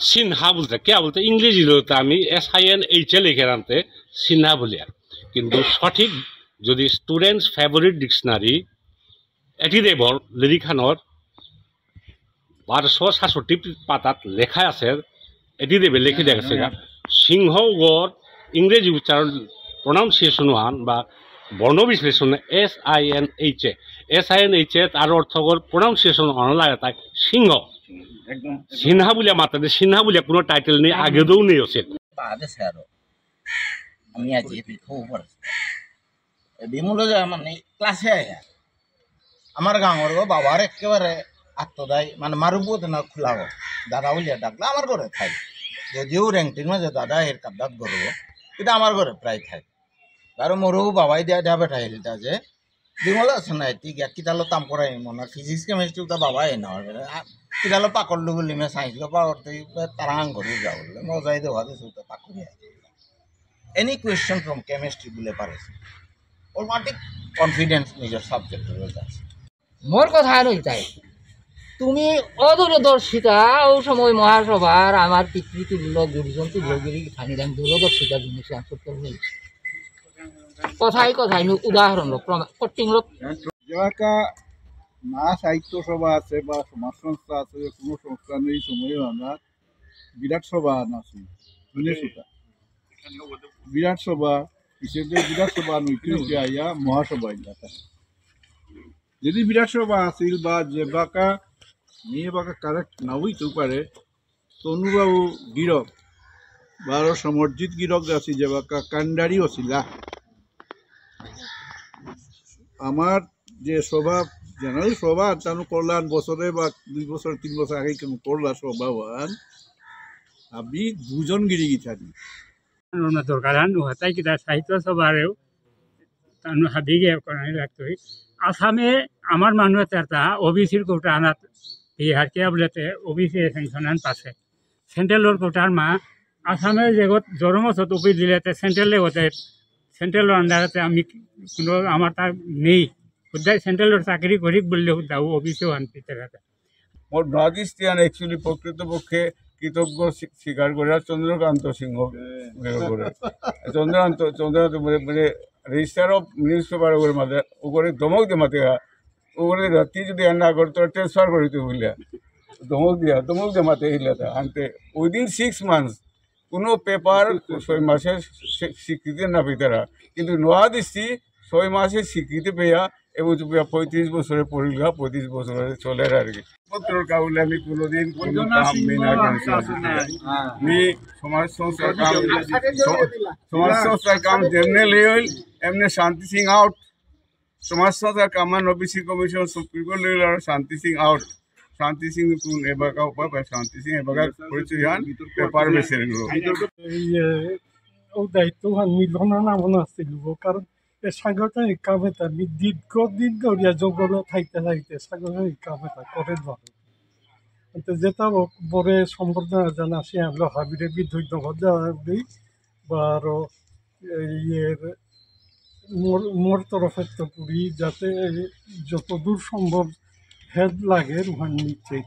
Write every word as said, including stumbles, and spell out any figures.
সিনহা বুলতে, কিয়া বুলতে, ইংরেজিলো তো আমি S I N H A লিখে আনতে সিনহা বুলিয়া। কিন্তু সঠিক যদি স্টুডেন্টস ফেভারিট ডিকশনারি, এটি দেবর লিরিকহানর বারোশো সাতষট্টি পাতাত লেখা আছে, এটি দেবে লিখে দেয়া গেছে গা। সিংহ গর ইংরেজি উচ্চারণ, প্রনাউন্সিয়েশন হান বা বর্ণ বিশ্লেষণ, S I N H A, S I N H A, তার অর্থ গর প্রনাউন্সিয়েশন অনলাইন তাই সিংহ। একদম। সিনহা বুলিয়া মাতা নেই, সিনহা বুলিয়া কোনো টাইটেল নেই, আগেও নেই আছে। বাদে স্যার, আমি আজি এপি খবর। এ বিমল যে মানে ক্লাসে আয়া। আমার গাঙর গো বাবার একেবারে আত্মদায়, মানে মারুবুত না খোলা গো। দাদা বুলিয়া ডাকলে আমার ঘরে থাই। যদিও রেংটির মাঝে দাদা এর কাদাত ঘরে, কিন্তু আমার ঘরে প্রায় থাই। বারো মোরও বাবাই দিয়া দিয়া বেটা হেলতা যে, বিমল আছে না, এটি গিয়া কিতালো তাম করাই মনে, ফিজিক্স কেমিস্ট্রি তা বাবাই না, আর কিতালো পাকড় লুগুলি মে সায়েন্স লো পাকড় তো তারাং করে যাও, মজাই দেওয়া দিস তো পাকড়ি। Any question from chemistry বুলে পারে। ওর মাটি কনফিডেন্স নিজের সাবজেক্টর আছে। মোর কথা হলো এটাই, তুমি অদূরদর্শিতা, ও সময় মহাসভার আমার পিতৃতুল্য, গুরুজন তুল্য গিরি থানি দাম দূরদর্শিতা জিনিস আনসার করবে। কথাই কথাই নু উদাহরণ লো, প্রমাণ, কটিং লো। যেবাকা না সাহিত্য সভা আছে বা সমাজ সংস্থা আছে, কোনো সংস্থা নেই সময় আমরা বিরাট সভা না শুনি, শুনে সুতা। বিরাট সভা, পিছে যে বিরাট সভা নৈতিক যে আইয়া মহাসভা এলাকা। যদি বিরাট সভা আছিল বা যে বাকা, নিয়ে বাকা কারেক্ট না হইতেও পারে, তনুবাবু গিরক, বারো সমরজিৎ গিরক আছে যে বাকা কান্ডারি হছিলা। আমার যে সভা, জেনারেল সভা, তানু করলাম বছরে বা দুই বছর, তিন বছর আগে কেন করলা সভা ওয়ান, আমি দুজন গিরি গিথানি। ওনার দরকার হান নুহাতাই কিতা সাহিত্য সভারেও তানু হাবিগে করানি লাগতই। আসামে আমার মানুষ তারতা ওবিসির কোটা আনাত বিহার কে বলেতে ওবিসি স্যাংশন আন পাসে। সেন্ট্রালর কোটার মা আসামে যেগত জরম সত ওপি দিলেতে সেন্ট্রাল লেগতে সেন্ট্রালর আন্ডারেতে আমি কোনো আমার তা নেই। হুদ্দাই সেন্ট্রালর চাকরি করি বললে হুদ্দাও ওবিসি ওয়ান পিতে রাখা। মোর নয়াদিষ্টি আন actually প্রকৃতপক্ষে কৃতজ্ঞ স্বী-, স্বীকার করে আর চন্দ্রকান্ত সিংহ করে। চন্দ্রকান্ত, চন্দ্রকান্ত মানে, মানে রেজিস্ট্রার অফ নিউজ পেপার ওগুলো মাঝে, ওগুলো ধমক দিয়ে মাতে গা। ওগুলো রাতি যদি আর না করে, তোরা ট্রান্সফার করে তুই বললে। ধমক দিয়া, ধমক দিয়ে মাতে হিলে তা। আনতে within six months, কোনো পেপার ছয় মাসে স্বী-, স্বীকৃতি না পেতারা। কিন্তু নয়াদিষ্টি ছয় মাসে স্বীকৃতি পেয়া এবং তো পেয়া পঁয়ত্রিশ বছরে পড়িলগা, পঁয়ত্রিশ বছরে চলে আর কি। পত্র কাউলে আমি কোনোদিন কোনো কাম নেই না, কোনো কাজ নেই। আমি সমাজ সংস্কার কাম, স-, সমাজ সংস্কার কাম যেমনে লেইল, এমনে শান্তি সিং আউট। সমাজ সংস্কার কাম, ওবিসি কমিশন সুপ্রিম কোর্ট লেইল আর শান্তি সিং আউট। শান্তি সিং কোন এবাকা উপায় পায়? শান্তি সিং এবাকা পরিচয় হান পেপার বেসে নিল। এই, এ, ও দায়িত্ব হান মিলন না মনে আসছিল, কারণ এ সাংগঠনিক কামে তা মি দীর্ঘদিন ধরিয়া জঙ্গলে থাইতে থাইতে সাংগঠনিক কামে তা করে ধরে। তো যেটা ব-, বড় সম্বর্ধনা জানাসি, আমরা হাবিরে বি ধন্যবাদ জানাই, বা আরো এই এর মোর, মোর তরফে তো করি যাতে যতদূর সম্ভব হেল্প লাগে রুহান নিশ্চয়ই।